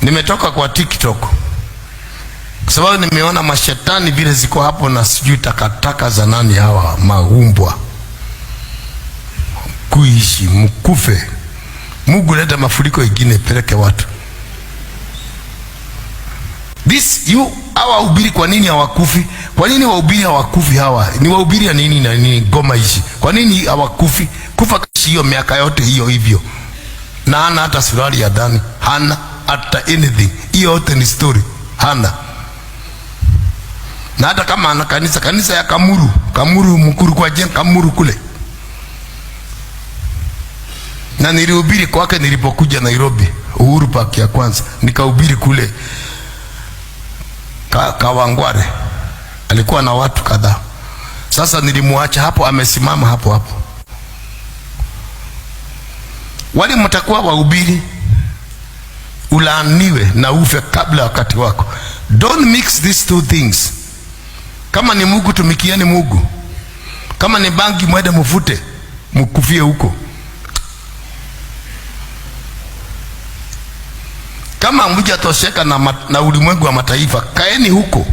Nimetoka kwa TikTok kwa sababu nimeona mashetani vile ziko hapo na sijui takataka za nani hawa maumbwa. Kuishi mkufe. Mungu leta mafuriko ingine peleke watu. This you hawa wahubiri kwa nini hawakufi? Kwa nini wahubiri hawakufi hawa? Ni wahubiri ya nini na nini goma hizi? Kwa nini hawakufi? Kufa hiyo miaka yote hiyo hivyo. Na hana hata suruali ya ndani, hana hata anything. Hiyo yote ni story. Hana. Na hata kama ana kanisa, kanisa ya Kamuru, Kamuru Mukuru kwa jenga Kamuru kule. Na nilihubiri kwake nilipokuja Nairobi, Uhuru Park ya kwanza, nikahubiri kule Kawangware. Alikuwa na watu kadhaa. Sasa nilimwacha hapo, amesimama hapo hapo. Wale mtakuwa wahubiri, ulaaniwe na ufe kabla wakati wako. Don't mix these two things. Kama ni Mungu tumikieni Mungu. Kama ni bangi mwende mufute, mkufie huko. Kama hamjatosheka na ulimwengu wa mataifa, kaeni huko.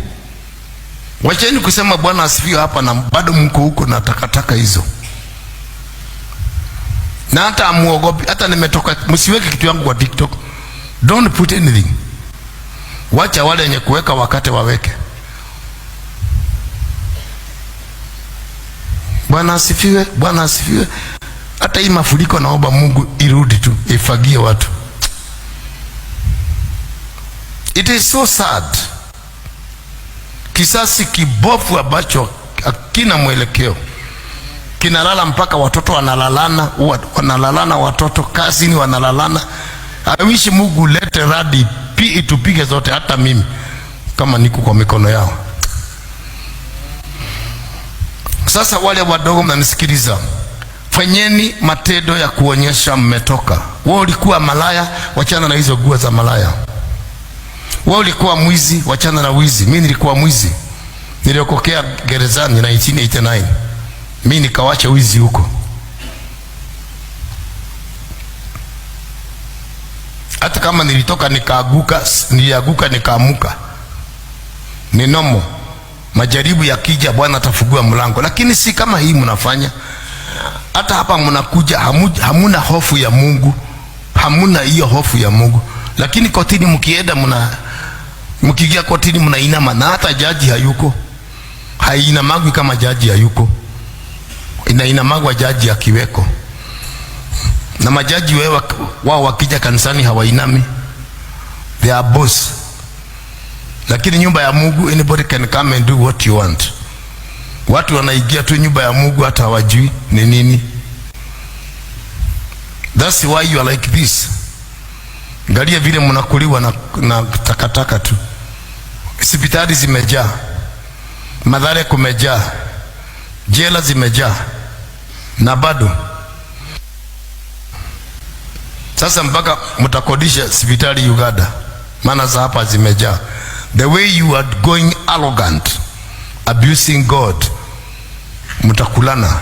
Wacheni kusema Bwana asifiwe hapa na bado mko huko na takataka hizo. Na hata amuogopi, hata nimetoka, msiweke kitu yangu kwa TikTok. Don't put anything. Wacha wale wenye kuweka wakati waweke. Bwana asifiwe, Bwana asifiwe. Hata hii mafuriko naomba Mungu irudi tu, ifagie watu. It is so sad. Kisasi kibofu ambacho hakina mwelekeo. Kinalala mpaka watoto wanalalana, wanalalana watoto kazini wanalalana. I wish Mungu lete radi itupige zote, hata mimi kama niko kwa mikono yao. Sasa wale wadogo mnanisikiliza, fanyeni matendo ya kuonyesha mmetoka. Wewe ulikuwa malaya, wachana na hizo nguo za malaya. Wewe ulikuwa mwizi, wachana na wizi. Mimi nilikuwa mwizi, niliokokea gerezani 1989. Mimi nikawacha wizi huko. Hata kama nilitoka nikaaguka, niliaguka nikaamuka. Ni nomo. Majaribu yakija Bwana atafungua mlango. Lakini si kama hii mnafanya. Hata hapa mnakuja hamuna hofu ya Mungu. Hamuna hiyo hofu ya Mungu. Lakini kotini mkienda mkiingia kotini mnainama, na hata jaji hayuko. Hainamagwi kama jaji hayuko. Inainamagwa jaji akiweko. Na majaji wao wakija kanisani hawainami. They are boss. Lakini nyumba ya Mungu, anybody can come and do what you want. Watu wanaingia tu nyumba ya Mungu hata hawajui ni nini. That's why you are like this. Angalia vile mnakuliwa na takataka tu. Hospitali zimejaa. Mathare kumejaa. Jela zimejaa. Na bado. Sasa mpaka mtakodisha hospitali Uganda. Maana za hapa zimejaa. The way you are going arrogant, abusing God, mtakulana.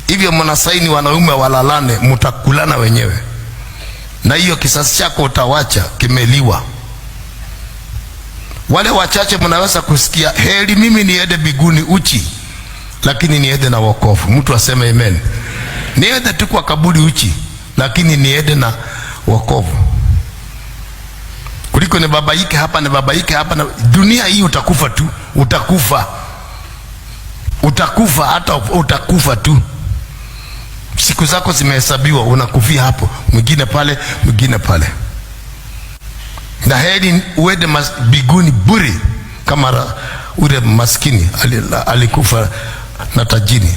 Hivyo mnasaini wanaume walalane, mtakulana wenyewe. Na hiyo kisasi chako utawacha kimeliwa. Wale wachache mnaweza kusikia heri mimi niende biguni uchi, lakini niende na wokovu. Mtu aseme amen. Niende tu kwa kaburi uchi, lakini niende na wokovu. Kuliko ni babaike hapa, ni babaike hapa na dunia hii utakufa tu, utakufa. Utakufa, hata utakufa tu. Siku zako zimehesabiwa, unakufia hapo, mwingine pale, mwingine pale. Na heri uende biguni bure kama ule maskini alikufa na tajiri.